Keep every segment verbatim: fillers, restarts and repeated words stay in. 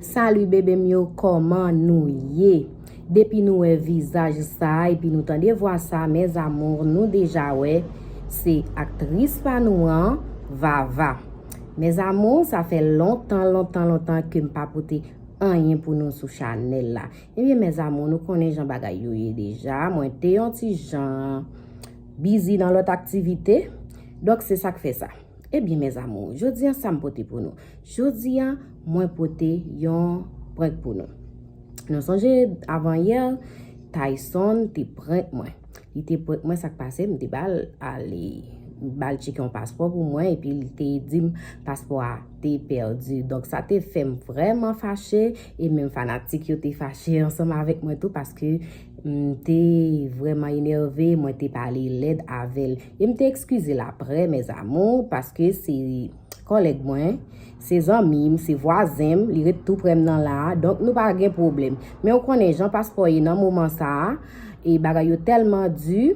Salut bebe m yo, kòman nou ye? Depi nou wè vizaj sa epi nou tande vwa sa, mes amours, nou deja wè se aktris pa nou an, Vava. Mes amours, sa fè lontan, lontan, lontan ke m pa pote anyen pou nou sou chanèl la. Ebyen, mes amours, nou konnen jan bagay yo ye deja. Mwen te yon ti jan busy nan lòt aktivite. Donk, se sa k fè sa. Ebyen, mes amours, jodi a sa m pote pou nou? Jodi a, mwen pote yon prank pou nou. Nou sonje, avan yè, Tyson te prank mwen. Li te prank mwen, sa k pase, m te ba l ale, ba l tcheke yon paspò pou mwen, epi li te di m paspò a te pèdi. Donk, sa te fè m vrèman fache, e menm fanatik yo te fache ansanm avèk mwen tou, paske m te vrèman enève, mwen te pale lèd avè l. E m te ekskize l aprè, mes amours, paske se kòlèg mwen, se zanmi m, se vwazen m, li ret tou prè m nan la a, donk nou pa gen pwoblèm. Men ou konnen jan paspò ye nan moman sa a, e bagay yo tèlman di,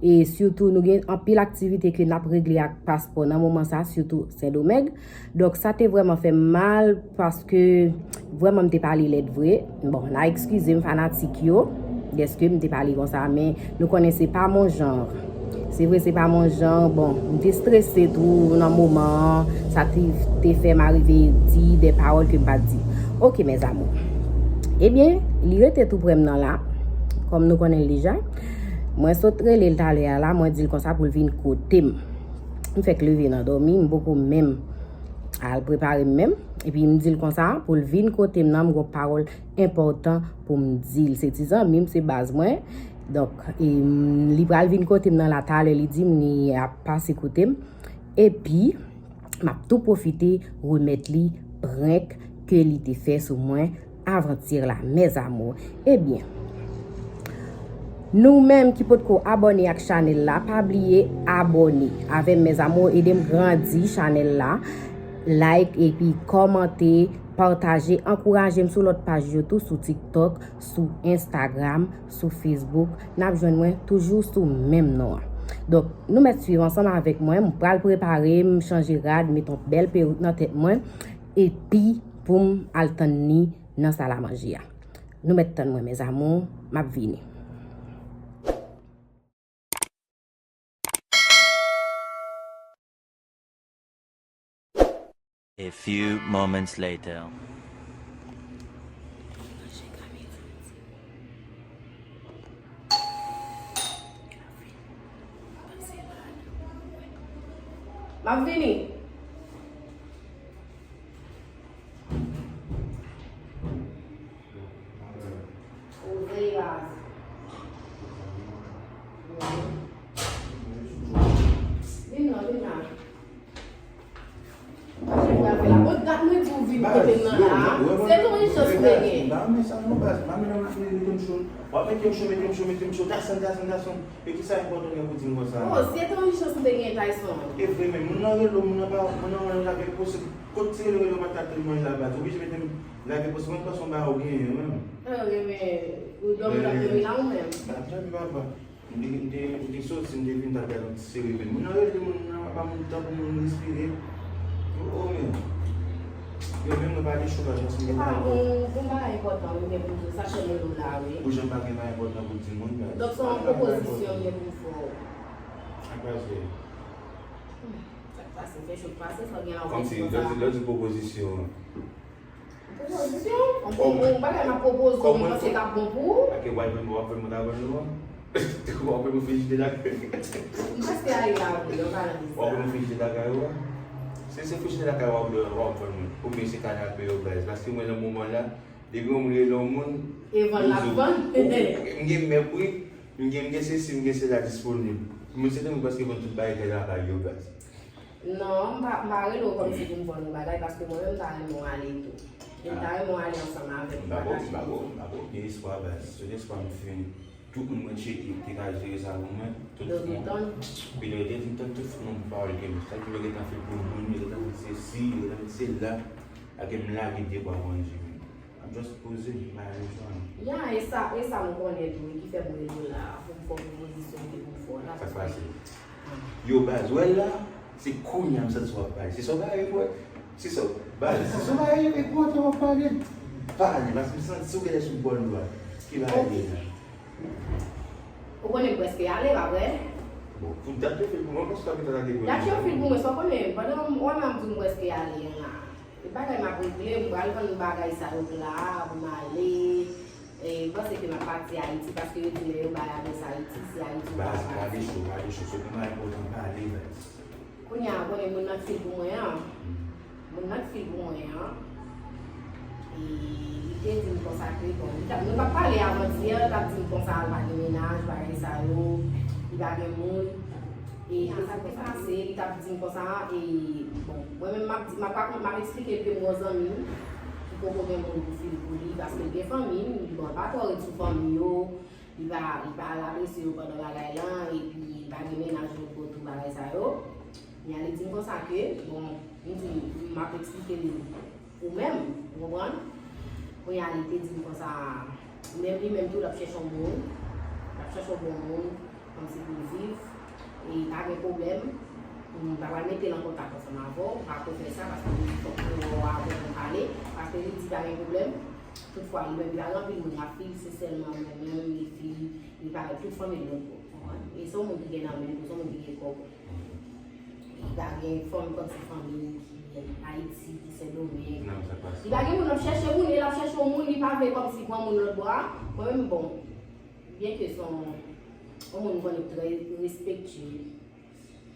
e sitou nou gen anpil aktivite ke n ap regle ak paspò nan moman sa a, sitou Sendomeng. Donk sa te vrèman fè m mal, paske vrèman m te pale lèd vre. Bon, n a ekskize m fanatik yo, dèske m te pale konsa, men nou konnen se pa mon genre. Se vre, se pa mon genre. Bon, m te strese tou nan moman an. Sa te, te fè m arive di de pawòl ke m pa t di. Ok, mes amours. Ebyen, li rete tou prè m nan la. Kòm nou konnen l deja. Mwen sot rele l talè a la, mwen di l konsa pou l vin kote m. M fèk leve nan dòmi, m poko menm al prepare m menm. Epi m di l konsa, pou l vin kote m nan, m gon pawòl enpòtan pou m di l. Se ti zanmi m, se baz mwen. Donk, e, m, li pral vin kote m nan la talè, li di m li ap pase kote m. Epi, m ap tou pwofite remèt li prank ke li te fè sou mwen avantyè la, mes amours. Ebyen, nou menm ki potko abòne ak chanèl la, pa bliye abòne avè m, mes amours, ede m grandi chanèl la. Like epi kòmante, pataje, ankouraje m sou lòt paj yo tou, sou TikTok, sou Instagram, sou Facebook. N ap jwenn mwen toujou sou menm non an. Donk, nou mèt swiv ansanm avèk mwen. M pral prepare, m chanje rad, met yon bèl perik nan tèt mwen. Epi, pou m al tann li nan sal a manje a. Nou mèt tann mwen, mes amours, m ap vini. A few moments later. M ap vini. Ou veye baz. Vin non, vin la. Mache pou al fè la. Bon, dat mwen di w vin kote m nan la. Se yon ijans ou te gen. M pa renmen sa non, baz. M pa renmen lè w ap mete m cho. W ap mete m cho, mete m cho, mete m cho. Tason, tason, tason. E kisa enpòtan gen pou di m konsa? Oh, se te yon ijans ou te gen, Tyson. E vre, men moun nan rele w, moun nan pa, moun nan rele w, l ap enposib. Kot ti rele w, rele w pa t ap manje la, baz. Ou oblije mete m lave pou se mwen, paske w pa ou genyen menm. Ah, renmen, ou dòmi, w ap dòmi la ou menm? M ap dòmi, papa. M te, m te, m te soti, m te vin t al gade yon ti seri, men moun nan rele moun nan, pa moun tan pou moun respire. Oh, oh, men. Yo, menm mwen pa gen cho, baz, paske m gen travay. Bon, bon bagay enpòtan, ou gen pou di, sa chanm rele w la, wi. Ou janm pa gen bagay enpòtan pou di moun, baz. Donk, se yon pwopozisyon m gen pou m fè w. Sa k pase? Sa k pase, fè cho k pase, sa w gen la, ou fè di konsa. Kòmsi, lè w di, lè w di pwopozisyon an. Pwopozisyon? Yon bagay m ap pwopoze w, mwen panse l ap bon pou ou. Ake w ap vin, w ap vin mwen ta vann nou an? W ap vin mwen frijidè lakay? M prèske ale la vre, yon parantiz. W ap vin mwen frijidè lakay ou a? Si se frijidè lakay ou a, w ap vann mwen. Oubyen se kanape yo, baz. Paske mwen nan moman la, depi yon moun rele yon moun, e vann l ap vann. M gen mèb wi, m gen, m gen sesi, m gen sela disponib. Mwen se tankou prèske vann tout bagay ki lakay yo, baz. Non, m pa, m pa rele w kòmsi pou m vann ou bagay, paske mwen menm m ta renmen w ale tou. E m ta renmen w ale ansanm avèk m pataje. M pa ko, m pa ko, m pa ko gen espwa, baz. Sèl espwa m fin, tout moun mwen tcheke te ka jere sa pou mwen. Tout moun. Pi lè yo te di m tann tout moun pawòl ke m. Sa ki yo gentan fè pou moun, yo gentan fè sesi, yo gentan fè sela, ake m lage de bwa manje. M ap just poze, m pa rezonnen. Ya, e sa, e sa m konnen tou, wi, ki fè m rele w la, pou m fè w pwopozisyon m te pou m fè w la. Sa k pase? Yo, baz, w wè l la, se kounye a m santi w ap pale. Se sa w pa wè, se sa, baz, se sa w pa wè, e kontan w ap pale. Pale, paske m santi si w genlè sou bò dwat. Ki bagay li ye la? Ou konnen m prèske ale, pa vre? Bon, pou dat yo fil pou mwen, paske w ap gentan lage gwo. Dat yo fil pou mwen, sa w konnen, pandan w wè m ap di w m prèske ale an la. E bagay m ap regle, m pral vann bagay sa yo pla pou m ale. E m panse ke m ap pati Ayiti, paske yo di lè yo bay adrès Ayiti, se Ayiti ou pral pati. Baz, gade cho, gade cho, se pou mwen enpòtan pale, baz. Kounye a, ou konnen moun nan k fil pou mwen an. Moun nan k fil pou mwen an. E li te di m konsa ke, bon, li t ap, nou t ap pale avantyè, li t ap di m konsa l pa gen mennaj, bagay sa yo, li pa gen moun. E sa k te pase, li t ap di m konsa, e bon, mwen menm m ap di, m ap, m ap eksplike l ke m gon zanmi m ki poko gen moun pou fil pou li, paske l gen fanmi, li, bon, l pa twò ret sou fanmi yo, li pa, li pa al adrese yo pandan bagay lan, epi li pa gen mennaj lòt bò tou bagay sa yo. Kounye a li di m konsa ke, bon, m di, m ap eksplike l ou menm, ou konprann? Kounye a li te di m konsa, menm li menm tou, l ap chèche yon moun, l ap chèche yon bon moun, kòmsi pou l viv, e pa gen pwoblèm. M pa pral mete l an kontak ansanm avè w, m pa ko fè sa, paske li di fòk pou w avè l pale, paske li di pa gen pwoblèm. Toutfwa, li menm, li pa gen anpil moun l ap fil, se sèlman mwen menm, li fil, li pa gen tout fanmi l lòt bò, konprann? E se yon moun ki gen nan men l, se yon moun ki gen kòb. Li pa gen fanmi, kòmsi fanmi ki Ayiti, ki Sendomeng. Li pa gen moun, l ap chèche moun, e l ap chèche yon moun, li pa vle kòmsi pran moun lòt bò a. Mwen menm, bon, byenke se yon, yon moun m konnen trè respektyè,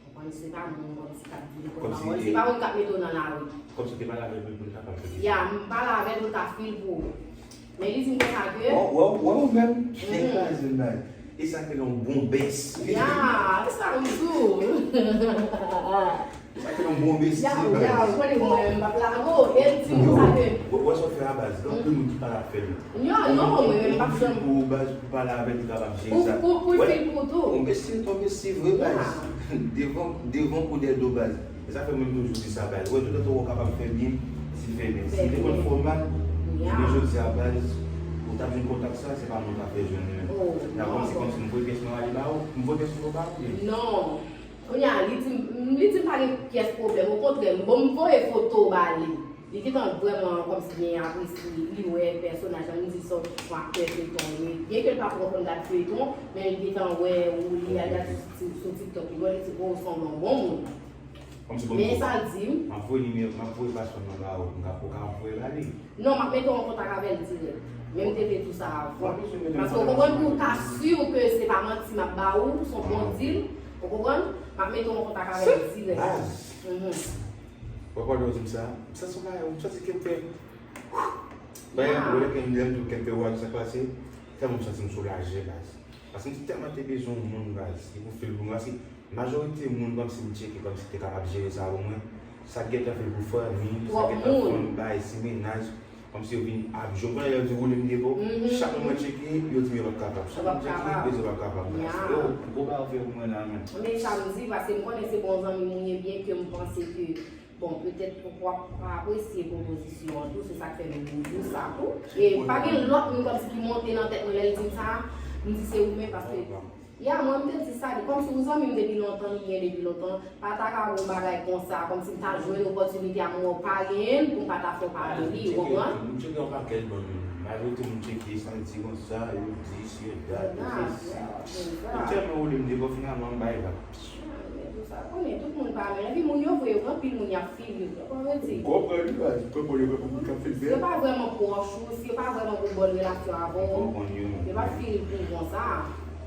konprann, se pa moun kòmsi k ap di nenpòt pawòl, se pa moun k ap mete w nan lari. Kòmsi w te pale avè l pou l kapab fè. Ya, m pale avè l pou l ka fil pou ou. Men li di m konsa ke. Wè, wè, wè, ou menm, ki kraze m bay. E sa k rele yon bon bès. Ya, e sa m di w. E sa k rele yon bon bès. Ya, ya, ou konnen mwen menm, m p ap lage w. E l di m konsa ke. Wè, wè sa w fè a baz. Gen anpil moun ki pa t ap fè l. Non, non, mwen menm, m p ap janm. Pou baz, pou pale avè l, li kapab jere sa. Pou, pou, pou fil pou tou. Yon bès, se yon bès, se vre baz. Devan, devan kou dèyè do baz. E sa fè mwen toujou di sa baz. Wè, toutan tou w kapab fè byen, di fè byen. Si te konn fè w mal, jounen jodi a baz, ou t ap jwenn kontak sa, se pa mwen k ap fè jwenn li menm. N ap kòmsi, kòmsi m voye pyès mwen ale ba ou, m voye pyès mwen ba ou byen? Non. Kounye a, li di m, li di m pa gen pyès pwoblèm. Okontrè, m, bon, m voye foto ba li. Li gentan vrèman kòmsi byen apresye, li wè pèsonaj lan, li di se yon aktè feyton li ye. Byenke l pa twò konn gad feyton, men li gentan wè ou li al gade sou, sou TikTok, li wè, li di, o, w sanble yon bon moun. Men sa l di m. M ap voye nimewo, m ap voye paswòd mwen ba ou, m ka, ou ka voye l ale. Non, m ap mete w an kontak avè l dirèk. Men m te vle di w sa avan. Paske w konprann pou w ka si ke se pa manti m ap ba ou, se yon bon deal. Ou konprann? M ap mete w an kontak avè l dirèk. Baz. Wè, pandan w di m sa, m santi yon bagay, m santi kè m fè. Bagay la, lè kè m, lè m di w kè m fè waj, sa k pase, tèlman m santi m soulaje, baz. Paske m tèlman te bezwen yon moun, baz, ki pou fil pou mwen, paske majorite moun, kòmsi m tcheke, kòmsi te kapab jere sa pou mwen. Sa t gentan fil pou fanmi, sa t gentan fanmi, bay, ti mennaj. Kòmsi yo vin ap jwe. Kounye a yo di woule m devan. Chak lè mwen tcheke, yo di m yo p ap kapab. Chak lè m tcheke, yo di yo p ap kapab. Yo, gwo bagay w fè pou mwen la, men. Men sa m di, paske m konnen se bon zanmi m ou ye, byenke m panse ke, bon, petèt w ap pa apresye pwopozisyon an tou, se sa k fè m di w sa tou. E pa gen lòt moun kòmsi ki monte nan tèt mwen lè l di m sa, m di se ou menm, paske Ya, mwen m te di sa, li kòmsi yon zanmi m depi lontan, li gen depi lontan, pa ta ka wè yon bagay konsa, kòmsi m ta jwenn opòtinite a, mwen pa genyen l pou m pa ta fè w pale li, ou konprann? M tcheke yon pakèt bann moun, majorite moun tcheke, sa l di konsa, yo di si, yo dat, yo fè si. Yo tèlman woule m devan, finalman, m bay vag. Konnen tout moun pa menm, epi moun yo vre, yo gen anpil moun y ap fil yo, ou konprann? Ou konprann li, baz, ou konprann yo, gen moun k ap fil byen. Yo pa vrèman pwòch ou, si yo pa vrèman gon bòn relasyon avè w, yo p ap fil pou konsa.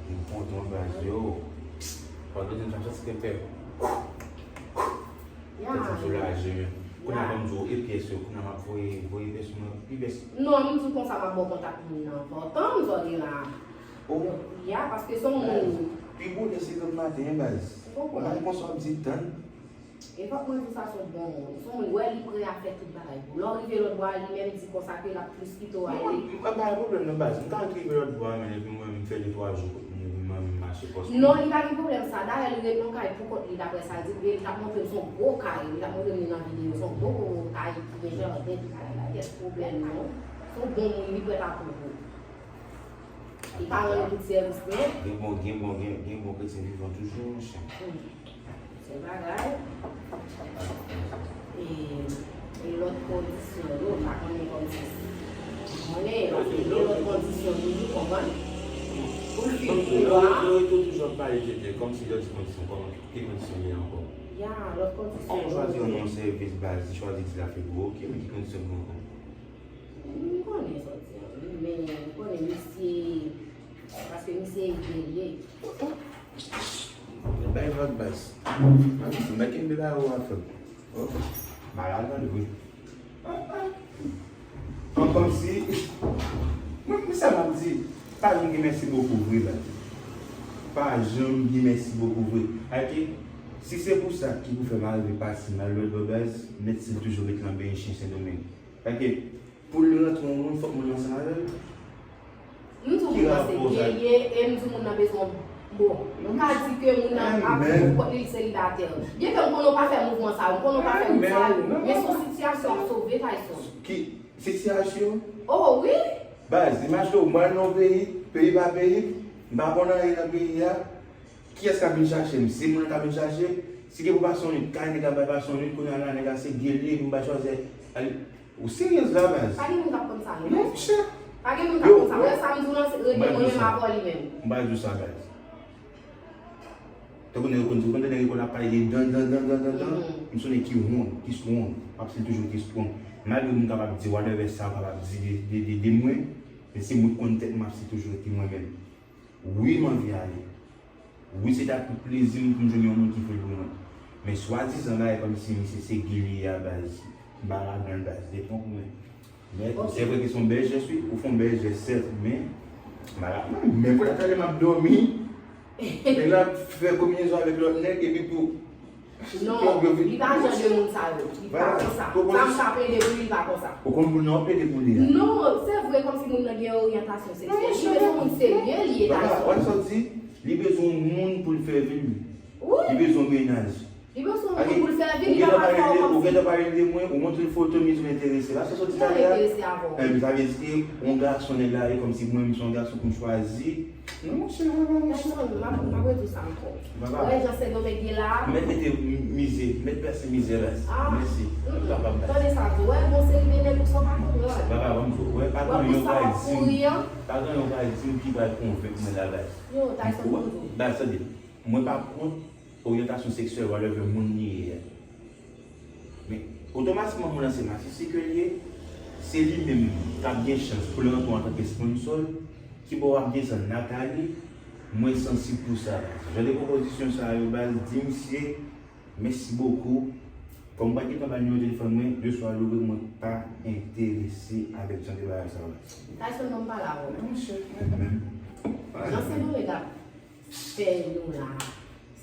M kontan baz yo. Pandan w di m sa, m santi ke m fè. Tèt m soulaje, men. Kounye a ban m di w, e pyès yo, kounye a m ap voye, voye pyès mwen, pi pyès. Non, m di w konsa, m ap ba w kontak moun nan. Fò w tann sa w gen la. Ya, paske se yon moun. Pi bonè se granm maten, baz. Ou konprann? Ou konn konsa w ap di tann. E fòk mwen di w sa, se yon bon moun. Se yon moun, wè, li prè a fè tout bagay pou ou. Lè w rive lòt bò a, li menm di konsa ke l ap plis kite w ale. Non, m pa gen pwoblèm nan baz. M ka rive lòt bò a, men epi mwen, m fè de twa jou kot moun, epi mwen, m mache pòs mwen. Non, li pa gen pwoblèm sa. Dayè, li ret nan kay pou kont li, daprè sa l di m, e li t ap montre m se yon gwo kay. Li t ap montre m li nan videyo. Se yon gwo, gwo kay ki gen jaden, tout bagay la. Pyès pwoblèm, non. Se yon bon moun, li prèt a tout pou ou. Li pa rann ou tout sèvis, non. Gen bon, gen bon, gen, gen bon kretyen vivan toujou, monchè. Hmm. Se bagay. E, e lòt kondisyon yo, m pa konnen kòmsi. Gen lòt kondisyon toujou, konprann? Pou l fin pou yo, yo, yo toujou ap pale tete, kòmsi lòt kondisyon, kòman, ki kondisyon li ye ankò? Ya, lòt kondisyon. Kòman w chwazi yon non sèvis baz, li chwazi di l ap fè gwo, ok, men ki kondisyon pou ankò? M konnen sòti an, wi, men m konnen misye, paske misye e gèlye. Bay vag baz. Mwen, mwen kenbe la ou a fè. Oh, malad nan wi. An kòmsi, mwen, mwen sa m ap di, pa janm gen mèsi bokou vre la. Pa janm gen mèsi bokou vre. Ayke, si se pou sa ki pou fè m arive pase mal lòt bò baz, mèt si l toujou ret nan benyen chen Sendomeng. Ayke, pou l rantre yon moun, fòk moun ansanm avè l. M di w moun nan se gèlye, e m di w moun nan bezwen, bon, m ka di ke moun nan ap viv kot li, li selibatè. Byenke m konnen w pa fè mouvman sa yo, m konnen w pa fè wout sa yo, men se yon sitiyasyon ap sove, Tyson. Ki sitiyasyon? Oh, wi! Baz, imajine w, mwen al nan yon peyi, peyi pa peyi, m pa konn anyen nan peyi a, kiyès k ap vin chache m? Se moun nan k ap vin chache? Si gen pou pase yon nwit, kay nèg ap bay pase yon nwit, kounye a la nèg a se gèlye, m pa chwazi al. Ou seryez la, baz? Pa gen moun k ap konn sa, non. Non, monchè. Pa gen moun k ap konn sa. Wè, sa m di w lan, se rete mwen menm avè w li menm. M pa di w sa, baz. Tankou nèg yo konn di, ou konn tande nèg yo konn ap pale de dan, dan, dan, dan, dan, dan. M se yon nèg ki won, ki strong. M ap se toujou ki strong. Malgre moun kapab di whatever sa yo kapab di de, de, de, de mwen, men se mwen k konn tèt mwen, m ap se toujou rete mwen menm. Wi, m anvi ale. Wi, se ta pou plezi m pou m jwenn yon moun ki fè l pou mwen. Men swadizan bagay kòmsi misye se gèlye a baz. M pa ladan l baz, deponp mwen. Men se vre ke se yon bèl jès wi, ou fè yon bèl jès sèt, men m pa ladan l. Men pou la talè m ap dòmi, nèg la fè konbinezon avèk lòt nèg, epi pou Non, li pa jan de moun sa yo. Li pa konsa. Sa m ka plede pou li, li pa konsa. Ou konn moun nan w ap plede pou li a? Non, se vre kòmsi moun nan gen oryantasyon seksyèl. Li bezwen moun serye, li ye Tyson. Wè sa w di? Li bezwen yon moun pou l fè vi l. Wi. Li bezwen yon mennaj. Li bezwen yon moun pou l fè vi l, li pa pral fè w kòmsi. Ou gentan pale de mwen, ou montre l foto m, li di w enterese. La sa w di talè a? Mwen enterese avè w. Enben, sa vle di ke yon gason nèg la ye kòmsi mwen, m se yon gason pou m chwazi. Non, monchè, vrèman, monchè. Gason, m ap, m ap redi w sa ankò. Papa. Wè jan Sendomeng ye la. Mèt mete m-, mizè, mèt pèse mizè la. Ah, mèsi. M kapab la. Tande sa, di, wè, gon seri de nèg ou sa pa konprann. Papa, ban m di w, wè, pa gen yon pral di m, pa gen yon pral di m ki pral konvenk mwen la, baz. Yo, Tyson, pou di w. Baz, tande, mwen pa kont oryantasyon seksyèl, whatever moun li ye a. Men, otomatikman, moun nan se masisi ke l ye, se li menm k ap gen chans pou l rantre w antanke sponsò l, ki bò w ap desann Nathalie, mwen sansib pou sa. Jan de pwopozisyon sa yo, baz, di misye, mèsi bokou. Kòm m pa t gentan ba l nimewo telefòn mwen, de swa louvri, mwen pa enterese avèk jan de bagay sa yo. Tyson, ban m pale avè w. Monchè, mwen menm. Jan se nou, medam. Fè nou la.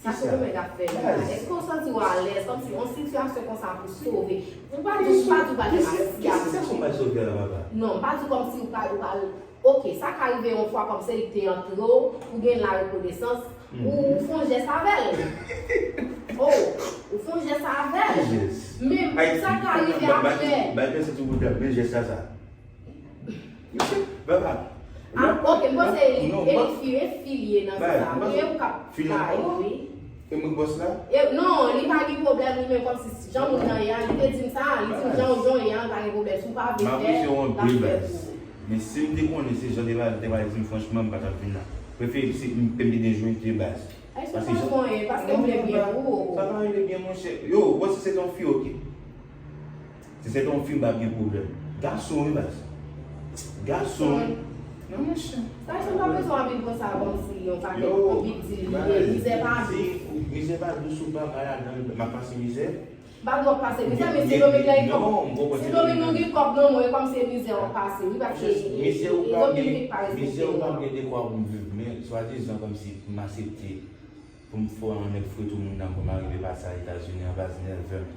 Sa se mwen k ap fè nou la. Èske w santi w alèz, kòmsi yon sitiyasyon konsa pou sove? Ou pa di, ou pa di w pa gen sitiyasyon. Ki sitiyasyon w pral sove la, papa? Non, m pa di kòmsi ou pa, ou pa, ok, sa ka rive yon fwa kòmsi li te antre w, ou gen la rekonesans, ou, ou fè yon jès avè l. Oh, ou fè yon jès avè l. Men sa ka rive apre. Bay pèsonn sou bout men jès la sa. Baba. Ah, ok, m panse li, e li fi, e fi li ye nan sa. Wi, e ou k ap pale, wi. E mwen bòs la? E, non, li pa gen pwoblèm, li menm kòmsi jan moun nan ye a, li te di m sa, li di m jan ou jan w ye a, li pa gen pwoblèm. Si w pa vle fè, l ap fè pou ou. Men si m te konnen se jan de bagay, te pral di m franchman, m pa t ap vin la. Prefere se m te, m te jwenn de baz. Ay, se pa konyen, paske m vle byen pou ou. Sa pa rive byen, monchè. Yo, bon, si se t yon fi, ok. Si se te yon fi, m p ap gen pwoblèm. Gason, wi, baz. Gason. Non, monchè. Sa, se pa bezwen anpil konsa, kòmsi yon pakèt yon big deal li ye. Mizè pa dous. Mizè pa dous, ou pa mal ladan l, m ap pase mizè. M pa di w ap pase mizè, men Sendomeng la, e kòb. Sendomeng nou gen kòb nan men w, e kòmsi e mizè w ap pase, wi, paske Sendomeng vin pa respekte nou. Mizè ou pa gen dekwa pou m viv, men swadizan kòmsi m aksepte pou m fè yon nèg frito moun nan pou m arive pase a Etazini an baz nève m.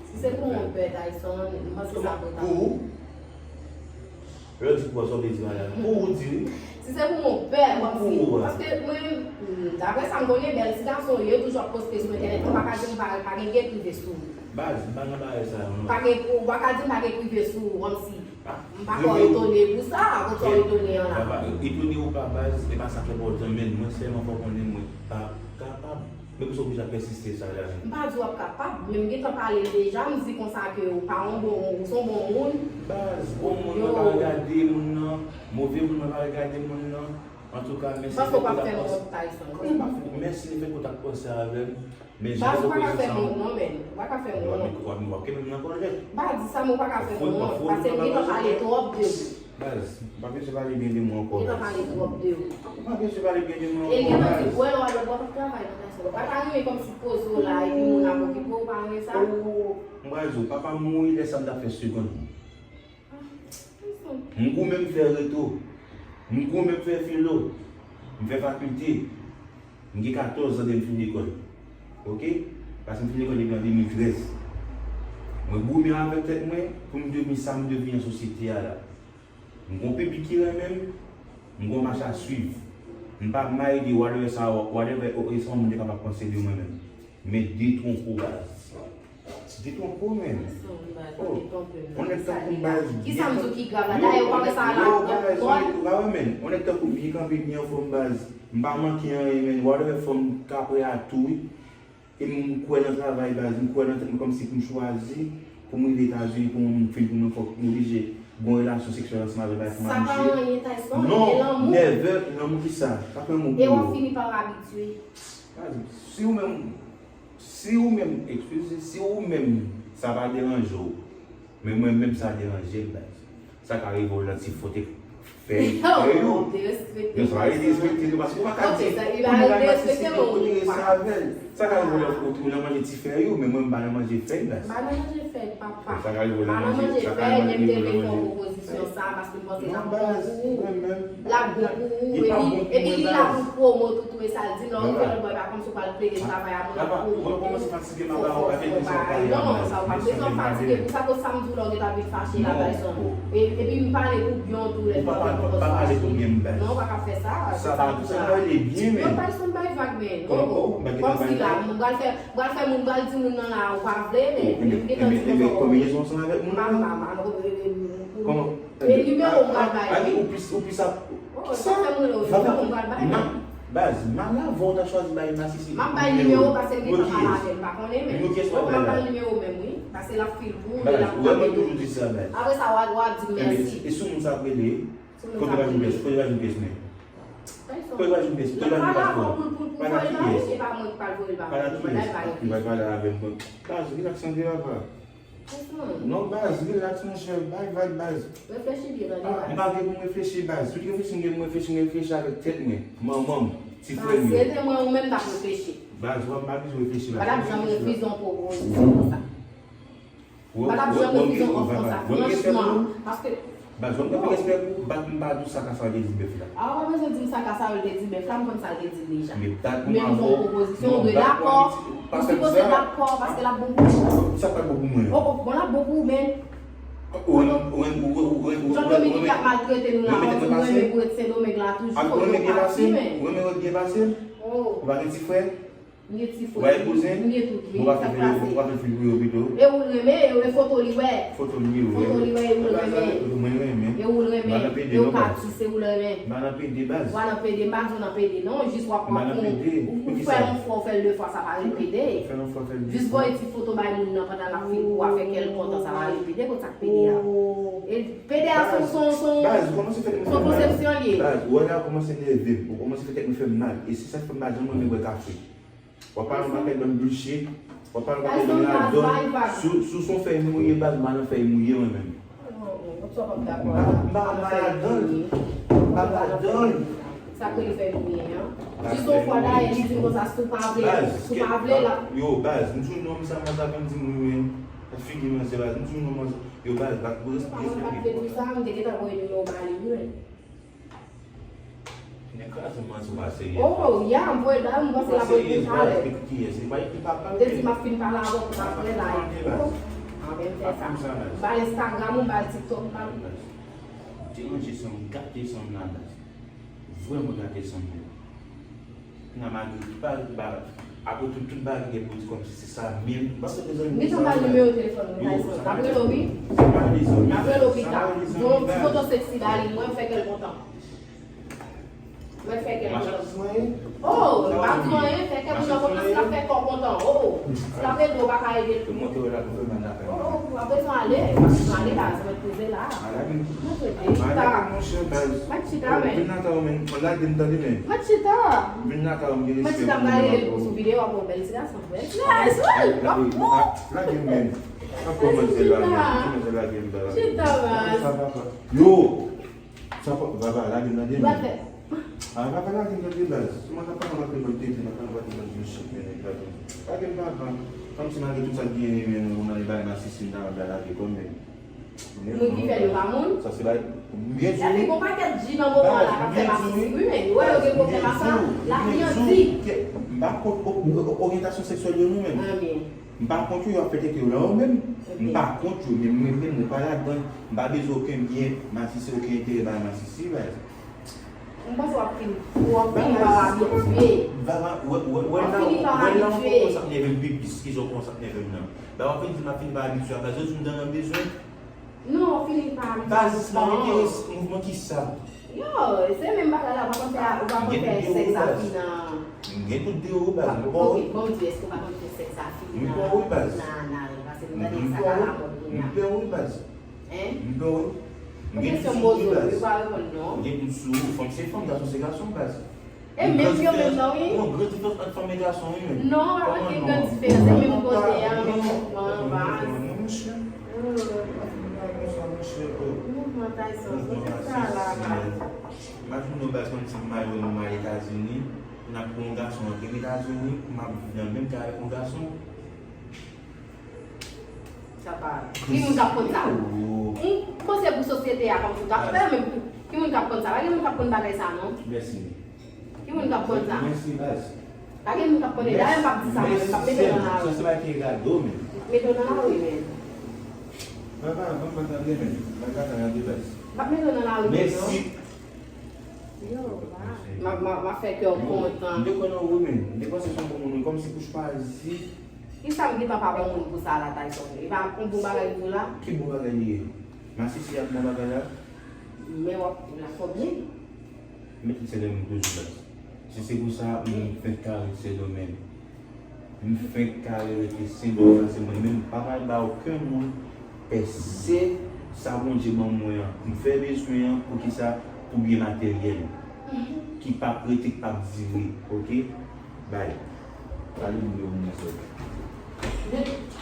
Si se pou mwen pè Tyson, m panse sa pou ta. Pou ou? Lè w di pou w, sa w vle di, madanm? Pou ou, di wi. Si se pou mwen pè, kòmsi, paske mwen, mm, daprè sa m konnen, bèl ti gason yo, yo toujou ap poste sou entènèt, ou pa ka di m pa, pa gen gè prive sou ou. Baz, m pa nan bagay sa yo, non. Pa gen, ou pa ka di m pa gen prive sou ou, kòmsi. M pa kwè w etone pou sa, pou sa w etone an la. Etone ou pa, baz, e pa sa k enpòtan, men mwen sèlman fò w konnen mwen pa kapab Poukisa w oblije ap pèsiste sa la menm? M pa di w ap kapab, men m gentan pale l deja, m di konsa ke ou pa yon bon moun, ou se yon bon moun. Baz, bon moun mwen pa regade moun nan, move moun mwen pa regade moun nan. Antouka, mèsi lefètke w t ap panse. Paske w p ap fè m wont, Tyson. Mèsi lefètke w t ap panse avè m. Men jan pwopozisyon sa. Baz, ou pa ka fè m wont non, men. Ou pa ka fè m wont. W ap kenbe m nan kòlèt. M pa di sa, men ou pa ka fè m wont. Paske m gentan pale twòp de ou. Baz, ou pa bezwen pale byen de mwen ankò, baz. Ou gentan pale twòp de ou. Ou pa bezwen pale byen de mwen ankò, baz. E l gentan di, wè, lè w al lòt bò, w ap travay nan Tyson. Ou pa ta renmen kòmsi poze w la, epi moun ap okipe w, ou pa renmen sa? Oh, m pral di w, papa m mouri lè sa m t ap fè segonn. M goumen, m fè reto. M goumen, m fè filo. M fè fakilte. M gen katòz zan depi m fin lekòl. Oke? Paske m fin lekòl depi an de mil trèz. Mwen goumen avèk tèt mwen pou m devni sa m devni nan sosyete a la. M gon piblik ki renmen m, m gon mach a swiv. M pa mind de whatever sa, whatever, e sa yon moun te kapab panse de mwen menm. Men detwonpe w, baz. Detwonpe w, menm. Oh, yon nèg tankou m, baz. Kisa m di w ki grav la? Dayè, ou pa wè sa la, yo, baz, ou pa wè, menm. Yon nèg tankou m byen kanpe, byen anfòm, baz. M pa manke anyen, menm. Whatever, fò m kapab a tou, wi. E m kwè nan travay, baz. M kwè nan tèt mwen kòmsi pou m chwazi, pou m rive Etazini, pou m fin pou mwen, fòk m oblije gon relasyon seksyèl ansanm avèk, avèk madanm misye. Sa pa anyen, Tyson, e lanmou. Non, never, lanmou kisa? Sa fè lanmou pou ou. E w ap fini pa w abitye. Baz, si ou menm, Si ou menm, eskize, si ou menm, sa pa deranje w, men mwen menm sa deranje m, baz. Sa ka rive w nan ti fote fè, fè yo. Non, sa pa derespekte nou, paske ou pa ka di, ou pa ka di se kote sa avè l. Sa ka rive w nan, ou nan manje ti fè yo, men mwen m pa nan manje fèy, baz. M pa nan manje fèy, papa. Sa ka rive w nan manje, sa ka rive w nan manje. M te vle fè yon pwopozisyon sa, paske m panse l ap bon pou ou. L ap bon pou ou, epi, epi li la pou pwomo tou, tou, e sa l di, lè w rive lòt bò, e pa kòmsi w pral plede travay a moun ap pwomo. Fò, fò, fò, fò bagay. Non, sa w pa bezwen fatige pou sa, kote sa m di w la, w gentan vin fache la, Tyson. E, epi m pale pou byen w tou, lè m ap pwopoze. Non, w pa ka fè sa, sa pa pou sa. Non, Tyson, bay vag, men, non, kòmsi la, m pral fè, m pral fè moun, m pral di moun nan la, ou pa vle, men, men m gentan di konsa, m pa, m pa, m pa, kòman? E nimewo m pral bay, wi. Ou plis, ou plis ap. Oh, sa fè m rele w, nimewo m pral bay, wi. Baz, m al avan w ta chwazi bay masisi. M ap bay nimewo paske m gentan pale avè l, m pa konnen, men. Mwen m ap bay nimewo menm, wi. Paske l ap fil pou ou, l ap tankou. Baz, ou wè mwen toujou di sa, baz. Apre sa, w a, w a di m mèsi. E si moun sa ap rele, kote pa jwenn pyès, kote pa jwenn pyès, men. Kote pa jwenn pyès, kote pa jwenn pyès, men. Pa nan kiyès. E pa mwen ki pral voye l ba ou. Pa nan kiyès. Li pral pale avè m, bon. Baz, relax anpil, papa. Non, baz, relax, monchè. Bay vag, baz. Reflechi byen, tande, baz. M pa gen pou m reflechi, baz. Tout reflechi m gen pou m reflechi, m reflechi avèk tèt mwen. Manman m, ti frè m yo. Baz, si se te mwen, ou menm t ap reflechi. Baz, ou pa bezwen reflechi, baz. M pa t ap janm refize yon pwopozisyon konsa. M pa t ap janm refize yon òf konsa, franchman. Paske Baz, wè m gen anpil respè pou ou, bat m pa di w sa ka sa w te di bèf la. A, ou pa bezwen di m sa ka sa w te di bèf la, m konn sa l te di deja. Men bat m avè w. Menm jan pwopozisyon, ou dwe dakò. Ou sipoze dakò, paske l ap bon pou ou. Sa k ap bon pou mwen? Oh, oh, bon, l ap bon pou ou, men. Ou renmen, ou renmen, ou renmen, ou renmen, ou renmen. Jan Dominique ap maltrete nou la, ou di ou renmen pou ret Sendomeng la toujou, ou pati, men. Ou renmen ret byen pase m? Oh. Ou pa gen ti frè? M gen ti frè, m gen tout, wi. Sa k pase? Ou pa fè fil pou yo pito? E ou l renmen, e foto li wè. Foto li wè. Foto li wè, e ou l renmen. Mwen renmen. E ou l renmen. E ou pati, se ou l renmen. M pa nan pede, baz. Ou pa nan pede, m pa di w nan pede, non. Jis w ap, w ap fè yon fwa, w fè l de fwa, sa pa rele pede. Jis voye ti foto bay moun nan pandan l ap fil pou w, fè kè l kontan, sa pa rele pede, kot sa k pede a? E pede a se yon, se yon, se yon konsepsyon l ye. Baz, ou kòmanse fè tèt mwen fè mal. Baz, ou wè la, ou kòmanse nève m. Ou kòmanse fè tèt mwen fè mal. E se sa k fè m pa janm renmen bwè kafe. W ap pale yon pakèt bann bullshit. W ap pale yon pakèt bann radòt. Si w, si w se yon fèy mouye, baz, m pa nan fèy mouye mwen menm. M pa, m pa, m pa ladan l. M pa ladan l. Sa k rele fèy mouye an? Jis yon fwa dayè, li di m konsa, si w pa vle, si w pa vle, l ap. Yo, baz, m di w non, sa manzè vin di m wi, men. Figi manzè, baz, m di w non, manzè. Yo, baz, baz, pou respè, respè. Mwen pa vle di sa, m te gentan voye nimewo ba li, wi, men. Nèg kraze m manti, ou pa serye. Oh, ya, m voye l ba yo, m panse l ap reponn talè. Ou pa serye, baz. Epi kiyès? Li pa, li pa pale. M te di m ap fin pale avè w pou m ap wè la. Ou pa fè m sa, baz. M ba l Instagram ou, m ba l TikTok pa m. Deranje san m, gate san m la, baz. Vrèman gate san m, baz. Kounya malgre tout bagay ki pa, apre tout, tout bagay ki gen pou di kòmsi se sa menm. M pa sot bezwen. M gentan ba l nimewo telefòn ou, Tyson. M ap rele w, wi. M ap rele w pita. Voye yon ti foto seksi ba li, mwen m fè kè l kontan. M Mwen fè kè kontan. Oh, li pa di anyen, fè kè moun nan kontan, si l ap fè kò kontan. Oh, oh. Si l ap ede w, ou pa ka ede l tou. Oh, oh, ou pa bezwen ale, ou pa bezwen ale la, sa mèt poze la. Mwen poze, chita. Mwen chita, men. Mwen chita, m gade l sou videyo, ap yon bèl ti gason, bèl ti gason, wi. Lage m, men. Chita, baz. Yo! Sa pa, Vava, lage m nan de men. Ah, Vava, lage m nan de baz. Si mwen ta pa nan vant mwen tete, mwen ta nan vant mwen di chèf, men nèg la di. Lage m, Vava. Kòmsi malgre tout sa k genyen, men ou nan bagay masisi, m ta lage kò m, men. Moun ki fè l yo pa moun. Sa se bagay. Epi gon pakèt ji nan moman la k ap fè masisi, wi, men. Ou wè yo gen pwoblèm ak sa, l ap grandi. M pa kont o-, o-, oryantasyon seksyèl yo, nou menm. Anben. M pa kont yo, yo ap fè tete yo nan yo menm. M pa kont yo, men mwen menm, mwen pa ladan. M pa bezwen okenn byen masisi, okenn enterè bay masisi, baz. M panse w ap fin, w ap fini pa abitye. Vava, wè, wè, wè la, wè la, w ap fini pa abitye. Ou kòmanse ap nève m pi plis, kijan w kòmanse ap nève m nan. Ba, w ap fin di m ap fini pa abitye a, baz, yo di m dan nan bezwen. Non, w ap fini pa abitye. Baz, sa enterese, mouvman ki sa? Yo, se menm bagay la, ou pa konn fè, ou pa konn fè sèks a fi nan. M gen tout de yo, baz. M pa wè. Ok, bon, m di, èske ou pa konn fè sèks a fi nan, nan anal? Paske nou tande sa ka lamòd kounye a. M pa wè, baz. Hein? M pa wè. M gen tout sou ou, baz. Ou pa reponn non. M gen tout sou ou. Fanm se fanm, gason se gason, baz. E menm yo menm nan, wi. Yon gran diferans ant fanm e gason, wi, menm. Non, pa gen gran diferans, se menm kote a, menm mouvman an, baz. Non, monchè. Mouvman Tyson, kote sa la, baz? Imajine w, baz, kòmsi m al wè m al Etazini, pou n ap pran yon gason antre m Etazini, pou m ap viv nan menm kay avèk yon gason. Sa pa. Ki moun k ap konn sa? M panse pou sosyete a kòmsi w t ap fè, men ki moun k ap konn sa? Pa gen moun k ap konn bagay sa, non. Mèsi. Ki moun k ap konn sa? Mèsi, baz. Pa gen moun k ap konn li. Dayè, m p ap di sa, mwen, m p ap mete w nan lari. Sa se bagay ki egare w, men. M ap mete w nan lari, men. Papa, ban m pataje, men. Ban m pataje, baz. M p ap mete w nan lari, men, non. Mèsi. Yo, baz. M ap, m ap, m ap fè kè w kontan. M te kwè nan ou, men. M te panse se yon bon moun, kòmsi pou chwazi. Kisa m gentan pa bon moun pou sa la, Tyson? E pa yon bon bagay pou la? Ki bon bagay li ye? Masisi ap bon bagay la? Men w ap la fò byen. Men tout se de moun toujou la. Si se pou sa, m fenk kare Sendomeng. M fenk kare rete Sendomeng, paske mwen menm m pa pral ba okenn moun pèse sa Bondye ban mwen an. M fè bezwen an, poukisa? Pou byen materyèl. Ki p ap rete, ki p ap dire, oke? Bay. Pale m de moun nan sèl.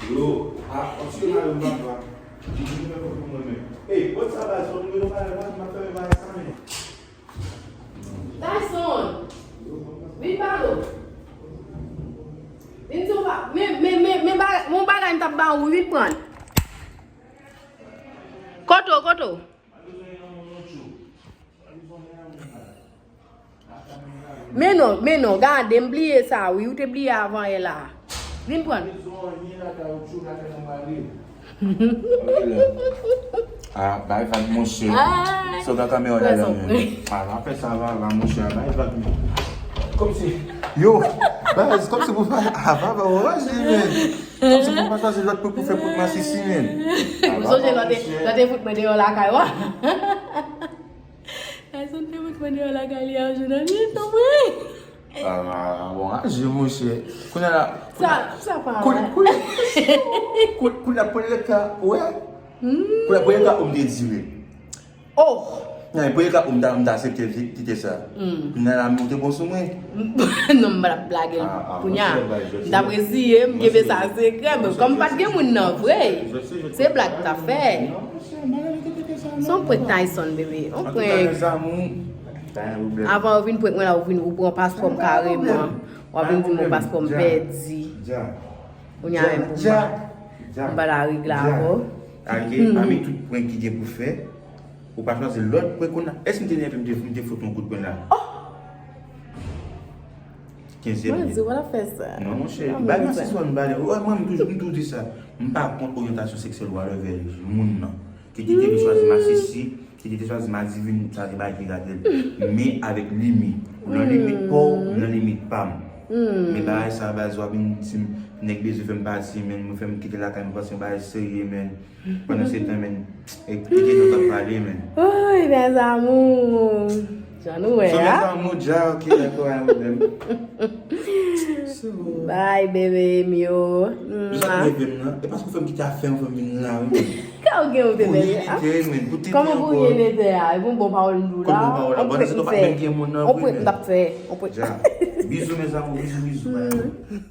Yo, a, antre nan yon bagay. Ki di nou fè pou mwen menm. Ey, bòt sa baz, fò nou mete yon bagay, m ap fè yon bagay sa, men. Tyson, vin pale w. Vin di w pa, men, men, men, men bagay, men bagay m t ap ba ou, vin pran l. Kote w, kote w? Men non, men non, gade, m bliye sa, wi, ou te bliye avan yè la. Vin pran l. Ah, bay vag, monchè. Ay. Sot nan kamera la, la, men. Ah, pa fè sa, va, va, monchè, bay vag, men. Kòmsi, yo, baz, kòmsi pou fè, ah, va, va, oraj, men. Kòmsi pou pa chwazi lòt pou, pou fè pout masisi, men. Ou sonje lòt te, lòt te fout mwen deyò lakay ou a? Tyson te fout mwen deyò lakay li a yon jou nan nuit, non, mwen. Ah, bon, aji, monchè. Kounye a la, sa, sa pa kounye, kounye, kounye, kounye a, premye ka, wè? Kounye a, premye ka, ou m te di, wi. Oh! Nan, premye ka, ou m ta, m ta aksepte kite sa. Kounye a la, m te bon sou mwen. Non, m pa t ap blage l. Kounye a, m t ap reziye, m kenbe sa sekrè, men kòm pa t gen moun nan vre, se blag m t ap fè. Se yon prank Tyson, bebe. Yon prank. Avan ou vin prank mwen la, ou vin, ou pran paspò m kareman. W ap vin di m yon paspò m pèdi. Kounye a menm pou m pa, m pa ta regle avè w. Ake, pami tout prank ki gen pou fè, ou pa chwazi lòt prank konn la. Èske m te nève, m te, m te fout yon kout pwen la? Oh! Kenzyèm. Mwen di, w ap fè sa. Non, monchè. Bagay nan sispann pale. Wè, mwen, m toujou, m toujou di sa. M pa kont oryantasyon seksyèl whatever moun nan. Ke li te vle chwazi masisi, ke li te chwazi madivin, sa se bagay ki gade l. Men avèk limit. Ou nan limit pa w, m nan limit pa m. Men bagay sa, baz, w ap vin di m, nèg bezwen fè m pati, men mwen fè m kite lakay, m panse yon bagay serye, men. Pandan se tan, men, e, kite nou t ap pale, men. Oy, mes amours. Jan nou wè a. Sou mezanmi, dja, ok, dakò, pa gen pwoblèm. Bye, bebe m yo. Jan leve m nan. E paske w fè m kite afè m, fè m vin la, wi. Ka ou gen ou te Pou bebe a? limite, men, pou tete Kòman pou ankò. Limite a? E pou bon pawòl m di w Kòm la. bon pawòl la, pandan se tan pa menm gen moun nan On vre, prèt men. M t ap fè. On prèt. Dja. Bizou, mes amours, bizou, bizou, bye.